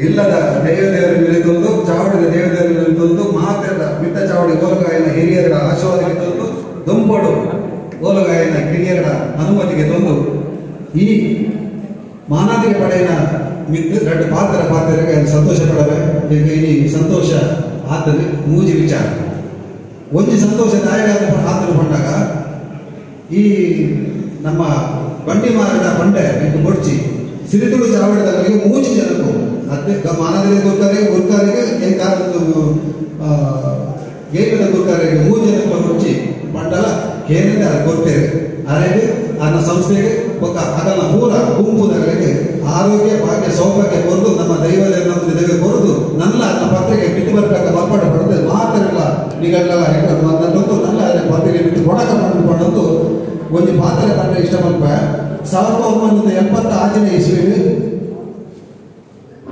ಇಲ್ಲದ ದೇವದೇವರ ನಿಂತೊಂದು ಚಾವಡಿದ ದೇವದೇವರ ನಿಂತೊಂದು ಮಾತೆರ ಮಿತ್ತ ಚಾವಡಿ ಓಲುಗಾಯನ ಹಿರಿಯರ ಆಶೀರ್ವಾದಕ್ಕೆ ತಂದು ದುಂಬಡು ಓಲುಗಾಯನ ಕಿರಿಯರ ಅನುಮತಿಗೆ ತಂದು ಈ ಮಾನಾದಿಗೆ ಪಡೆಯನ ಮಿತ್ತು ಎರಡು ಪಾತ್ರ ಪಾತ್ರರಿಗೆ ಸಂತೋಷ ಪಡವೆ. ಈ ಸಂತೋಷ ಆತನ ಮೂಜಿ ವಿಚಾರ ಒಂಜಿ ಸಂತೋಷ ದಾಯಕ ಆತನ ಪಂಡಾಗ ಈ ನಮ್ಮ ಬಂಡಿ ಮಾರದ ಬಂಡೆ ಇಂಟು ಬೊಡ್ಚಿ ಸಿರಿತುಳು ಚಾವಡಿದವರಿಗೆ ಮೂಜಿ ಜನಕ್ಕೂ ಅದೇ ಮಾನವರಿಗೆ ಗುರ್ಕಾರಿಗೆ ಗುರ್ಕಾರಿಗೆ ಗೇಟದ ಗುರ್ಕಾರಿಗೆ ಮೂರು ಜನಕ್ಕೆ ಬೊಡ್ಚಿ ಬಂಡಲ ಕೇಂದ್ರ ಕೊಡ್ತೇವೆ. ಅರೆಗೆ ಅನ್ನ ಸಂಸ್ಥೆಗೆ ಒಕ್ಕ ಅದನ್ನ ಪೂರ ಗುಂಪುದಗಳಿಗೆ ಆರೋಗ್ಯ ಭಾಗ್ಯ ಸೌಭಾಗ್ಯ ಕೊರದು ನಮ್ಮ ದೈವದ ದೈವ ಕೊರದು ನನ್ನ ಅನ್ನ ಪತ್ರಿಕೆ ಬಿಟ್ಟು ಬರಬೇಕ ಬರ್ಪಾಡ ಪಡೆದು ಮಾತ್ರಲ್ಲ ನಿಗಲ್ಲ ನನ್ನೊಂದು ನನ್ನ ಪತ್ರಿಕೆ ಬಿಟ್ಟು ಕೊಡಕ ಮಾಡಿಕೊಂಡು ಒಂದು ಪಾತ್ರ ಕಂಡ್ರೆ ಇಷ್ಟ ಪಲ್ಪ 1976ನೇ ಇಸ್ವಿ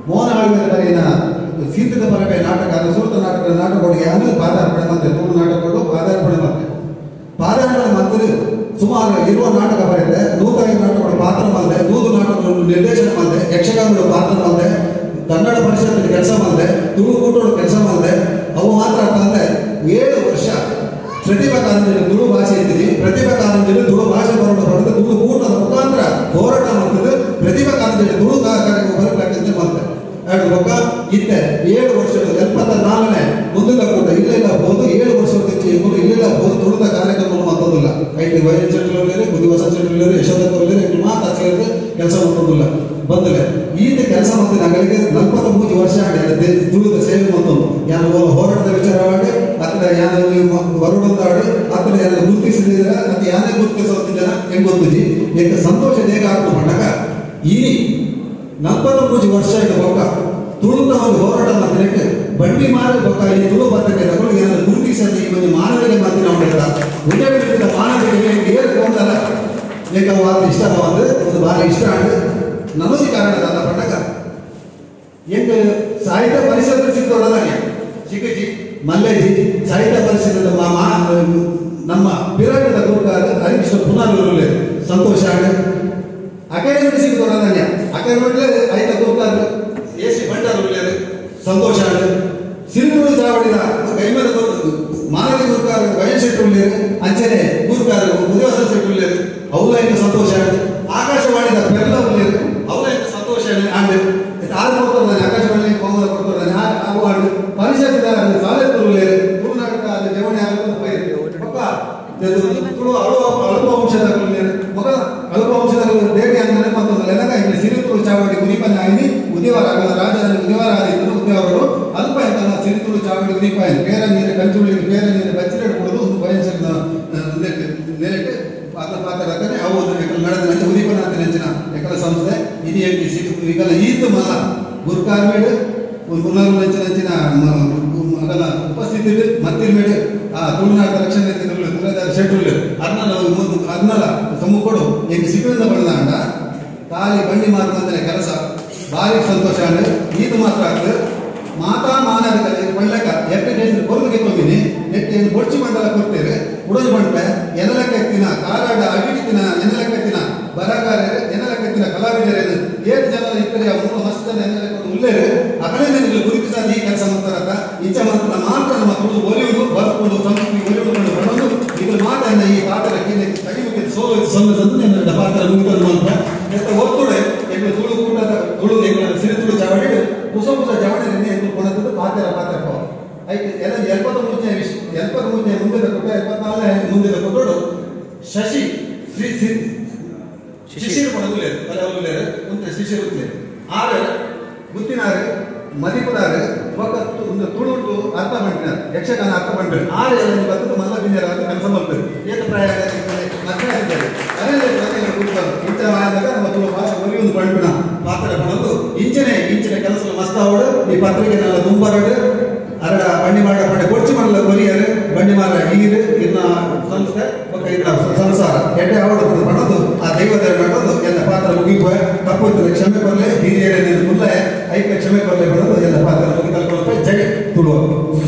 ಮೋಹನಹಳ್ಳಿಯ ಬರೆಯಿನ ಸೀತದ ಪರವೆ ನಾಟಕ ಸುರತ ನಾಟಕ ನಾಟಕಗಳಿಗೆ ಯಾರು ಪಾದಾರ್ಪಣೆ ಮತ್ತೆ ತುಳು ನಾಟಕಗಳು ಪಾದಾರ್ಪಣೆ ಮತ್ತೆ ಪಾದಾರ್ಪಣೆ ಮತ್ತೆ ಸುಮಾರು 20 ನಾಟಕ ಬರೆಯುತ್ತೆ. 105 ನಾಟಕಗಳು ಪಾತ್ರ ಮಾಡಿದೆ, 100 ನಾಟಕಗಳನ್ನು ನಿರ್ದೇಶನ ಮಾಡಿದೆ, ಯಕ್ಷಗಾನಗಳು ಪಾತ್ರ ಮಾಡಿದೆ, ಕನ್ನಡ ಪರಿಷತ್ತಿನ ಕೆಲಸ ಮಾಡಿದೆ, ತುಳು ಕೂಟಗಳು ಕೆಲಸ ಮಾಡಿದೆ. ಅವು ಮಾತ್ರ ಅಂತಂದರೆ 7 ವರ್ಷ ಪ್ರತಿಭಾ ಕಾರಂಜಿಯಲ್ಲಿ ತುಳು ಭಾಷೆ ಇದ್ದೀನಿ. ಪ್ರತಿಭಾ ಕಾರಂಜಿಯಲ್ಲಿ ತುಳು ಭಾಷೆ ಬರೋಣ ಬರುತ್ತೆ ತುಳು ಕೂಟದ ಮುಖಾಂತರ ಹೋರಾಟ ಮಾಡ್ತದೆ. ಪ್ರತಿಭಾ ಕಾರಂಜಿಯಲ್ಲಿ ತುಳು ಕಾರ್ಯಕ್ರಮ ಬರಬೇಕಂತ ಮಾಡ್ತಾರೆ. ಎರಡು ಪಕ್ಕ ಇತ್ತೆ 7 ವರ್ಷದ 74ನೇ ಮುಂದಿನ ಕೂಟ ಇಲ್ಲೆಲ್ಲ ಹೋದು 7 ವರ್ಷದ ಇಲ್ಲೆಲ್ಲ ಹೋದು ತುಳುದ ಕಾರ್ಯಕ್ರಮವನ್ನು ಮಾತೋದಿಲ್ಲ. ಐದು ವೈದ್ಯ ಚಂದ್ರರು, ಬುದ್ಧಿವಾಸ ಚಂದ್ರರು, ಯಶೋಧ ಮಾತು ಸೇರಿದ್ರೆ ಕೆಲಸ ಮಾಡ್ತೋದಿಲ್ಲ. ಬಂದರೆ ಈತ ಕೆಲಸ ಮಾಡ್ತೀನಿ ನಗಳಿಗೆ 43 ವರ್ಷ ಆಡಿ ತುಳುದ ಸೇವೆ ಮತ್ತೊಂದು ಯಾರು ಹೋರಾಟದ ವಿಚಾರ ಮಾಡಿ ಅಥವಾ ಯಾರು ಹೊರಡೊಂದಾಡಿ ಅಥವಾ ಯಾರು ಗುರುತಿಸಿದ್ರೆ ಅದು ಯಾರೇ ಗುರುತಿಸೋದು ಜನ ಹೆಂಗ್ ಗೊತ್ತಿಜಿ ಯಾಕೆ ಸಂತೋಷ ಹೇಗೆ ಆಗ್ತದೆ ಪಂಡಾಗ ಈ 43 ವರ್ಷ ಇದು ಬೊಕ್ಕ ತುಳುತ ಒಂದು ಹೋರಾಟ ಮಾತ್ರಕ್ಕೆ ಬಂಡಿ ಮಾರ ಬೊಕ್ಕ ಈ ತುಳು ಪತ್ರಿಕೆ ತಗೊಂಡು ಏನಾದ್ರು ಗುರುತಿಸಲು ಈ ಒಂದು ಮಾನವಿಗೆ ಮಾತಿನ ಉದ್ಯೋಗ ಮಾನವಿಗೆ ಏರ್ಕೊಂಡಲ್ಲ ಏಕ ಇಷ್ಟ ಅಂದ್ರೆ ಒಂದು ಭಾರಿ ಇಷ್ಟ ಆಗಿ ನಮಗೆ ಕಾರಣದ ಪಂಡಕ ಎಂಟು ಸಾಹಿತ್ಯ ಪರಿಷತ್ ಸಿಕ್ಕೋಡದಾಗೆ ಚಿಕ್ಕಜಿ ಮಲ್ಲೇಜಿ ಸಾಹಿತ್ಯ ಪರಿಷತ್ ನಮ್ಮ ಪಿರಾಟದ ಗುರುಕಾರ ಹರಿಕೃಷ್ಣ ಪುನರ್ ಸಂತೋಷ ಆಗಿ ಅಕಾಡೆಮಿ ಸಿಕ್ಕೋಡದಾಗೆ ಅಕಾಡೆಮಿ ಐತ ಗುರುಕಾರ ಎ ಸಿ ಭಂಡಾರ ಸಂತೋಷ ಆಗಿ ಸಿರಿಗುರು ಚಾವಡಿದ ಕೈಮದ ಮಾನವಿ ಗುರುಕಾರ ವಯನ್ ಶೆಟ್ಟಿ ಅಂಚನೆ ಗುರುಕಾರ ಉದಯವಾಸ ಶೆಟ್ಟಿ ಅವುಲ ಸಂತೋಷ ಆಗಿ ಆಕಾಶವಾಣಿದ ಪೆರ್ಲ ಉಳ್ಳೇರು ಅವಲ ಸಂತೋಷ ಆಂಡ್ ಆರು ಕೊಡ್ತಾರೆ ಆಕಾಶವಾಣಿ ಕೋಮಲ ಕೊಡ್ತಾರೆ ಅವು ಆಂಡ್ ಪರಿಷತ್ತಿದ ಸಾಲೆ ಉಳ್ಳೇರು ತುಳುನಾಟಕ ಅಲ್ಲಿ ದೇವಣಿ ಪಕ್ಕ ತುಳು ಅಳುಪ ಅಂಶದ ಮಗ ಅಲ್ಪ ಅಂಶದ ದೇವಿ ಅಂದ್ರೆ ಮತ್ತೊಂದು ಎನಗ ಇಲ್ಲಿ ಸಿರಿತುಳು ಚಾವಡಿ ಉದಿಪನ ಆಯ್ನಿ ಉದ್ಯವರ ರಾಜನ ಉದ್ಯವರ ಆದಿದ್ದರು ಉದ್ಯವರರು ಅಲ್ಪ ಎಂತ ಸಿರಿತುಳು ಚಾವಡಿ ಉದಿಪಾಯ ಬೇರೆ ನೀರು ಕಂಚುಳ್ಳಿ ಬೇರೆ ನೀರು ಬಚ್ಚಿರೇಡು ಕೊಡೋದು ಒಂದು ಬಯಸಿನ ನೆಲೆಟ್ಟು ಪಾತ್ರ ಪಾತ್ರ ಅವು ನಡೆದ ನಂಚ ಉದೀಪನ ಅಂತ ನೆಂಚಿನ ಎಕಲ ಸಂಸ್ಥೆ ಇದು ಎಂ ಈಗಲ ಈತ ಮಲ್ಲ ಗುರುಕಾರ್ಮೇಡು ಪುನರ್ ನಂಚಿನ ನಂಚಿನ ಅದನ್ನ ಉಪಸ್ಥಿತಿ ಮತ್ತಿರ್ಮೇಡು ಆ ತುಳುನಾಡ ರಕ್ಷಣೆ ಶೆಟ್ರುಲ್ ಅರ್ನಲ ಅರ್ನಲ ಸಮ್ಮುಖಡು ಎಂಕ್ ಸಿಪಿಂದ ಬಣ್ಣದಾಂಡ ತಾಲಿ ಬಂಡಿ ಮಾರುವಂತನೆ ಕೆಲಸ ಭಾರಿ ಸಂತೋಷ ಅಂದ್ರೆ ಈತ ಮಾತ್ರ ಆಗ್ತದೆ ಮಾತಾ ಮಾನವಿಕ ಒಳ್ಳೆಕ ಎಪ್ಪೆ ಕೊರದು ಗೆಕ್ಕೊಂದಿನಿ ನೆಟ್ ಏನು ಬೊಡ್ಚಿ ಮಂಡಲ ಕೊಡ್ತೇವೆ ಉಡೋಜು ಬಂಟೆ ಎನ್ನಲೆಕ್ಕ ಎತ್ತಿನ ಕಾಲಾಡ ಅಭಿಜಿತ್ತಿನ ಎನ್ನಲೆಕ್ಕ ಎತ್ತಿನ ಬರಗಾರರು ಎನ್ನಲೆಕ್ಕ ಎತ್ತಿನ ಕಲಾವಿದರೇನು 7 ಜನ ಇಬ್ಬರು 3 ಮಸ್ತ್ ಜನ ಎನ್ನಲೆಕ್ಕ ಉಲ್ಲೇರು ಅಕಡೆ ನಿಮಗೆ ಗುರುತಿಸಾದ ಈ ಕೆಲಸ ಮಾಡ್ತಾರತ್ತ ಇಂಚ ಮಾತ್ರ ಮಾತ್ರ ನಮ್ಮ ತುಳು ಒಲಿಯುವುದು ಬದುಕೊಂಡು ಸಂಸ್ಕೃತಿ ಒಲಿಯುವುದು ಬರೋದು ಇದು ಮಾತ್ರ ಈ ಪಾತ್ರ ತಗಿಬೇಕಿತ್ತು ಸೋಲು ಸೊನ್ನೆ ತಂದು ನನ್ನ ಪಾತ್ರ ಮುಗಿತದ್ದು ಮಾತ್ರ ಎತ್ತ ಒತ್ತುಡೆ ಎಂಬ ತುಳು ಕೂಟದ ತುಳು ಎಂಬ ಸಿರಿ ತುಳು ಚಾವಡಿ ಹೊಸ ಹೊಸ ಚಾವಡಿ ಎಂಬ ಕೊಡತದ್ದು ಪಾತ್ರ ಪಾತ್ರ ಐತೆ ಎಲ್ಲ 73ನೇ 73ನೇ ಮುಂದಿನ ಕೊಟ್ಟ 74ನೇ ಮುಂದಿನ ಕೊಟ್ಟೋಡು ಶಶಿ ಶ್ರೀ ಶಿಶಿರ ಪಡಗುಲೇರು ಅಲ್ಲ ಉಂಟು ಶಿಶಿರ ಉತ್ತೇರು ಆರು ಗುತ್ತಿನಾರು ಮದಿಪುನಾರು ಒಕ್ಕ ಒಂದು ತುಳುಟು ಅರ್ಥ ಮಾಡಿನಾರು ಯಕ್ಷಗಾನ ಅರ್ಥ ಮಾಡಿದ್ರು ಆರು ಎಲ್ಲ ಬರ್ತದೆ ಮಲ್ಲ ಬಿಂಜರ ಅಂತ ಕೆಲಸ ಮಾಡ್ತಾರೆ ಏತ ಪ್ರಾಯ ಮಕ್ಕಳ ಇದ್ದಾರೆ ಅದೇ ಇಂಥ ಆದಾಗ ನಮ್ಮ ತುಳು ಭಾಷೆ ಒಲಿಯೊಂದು ಪಂಪಿನ ಪಾತ್ರ ಪಡೋದು ಇಂಚನೆ ಇಂಚಿನ ಕೆಲಸ ಮಸ್ತ್ ಅವಳು ಈ ಪತ್ರಿಕೆ ನೆಲ್ಲ ತುಂಬರಡು ಅರಡ ಬಂಡಿ ಮಾಡ ಪಂಡೆ ಕೊಡ್ಚಿ ಮಾಡಲ ಕೊರಿಯರು ಬಂಡಿ ಮಾರ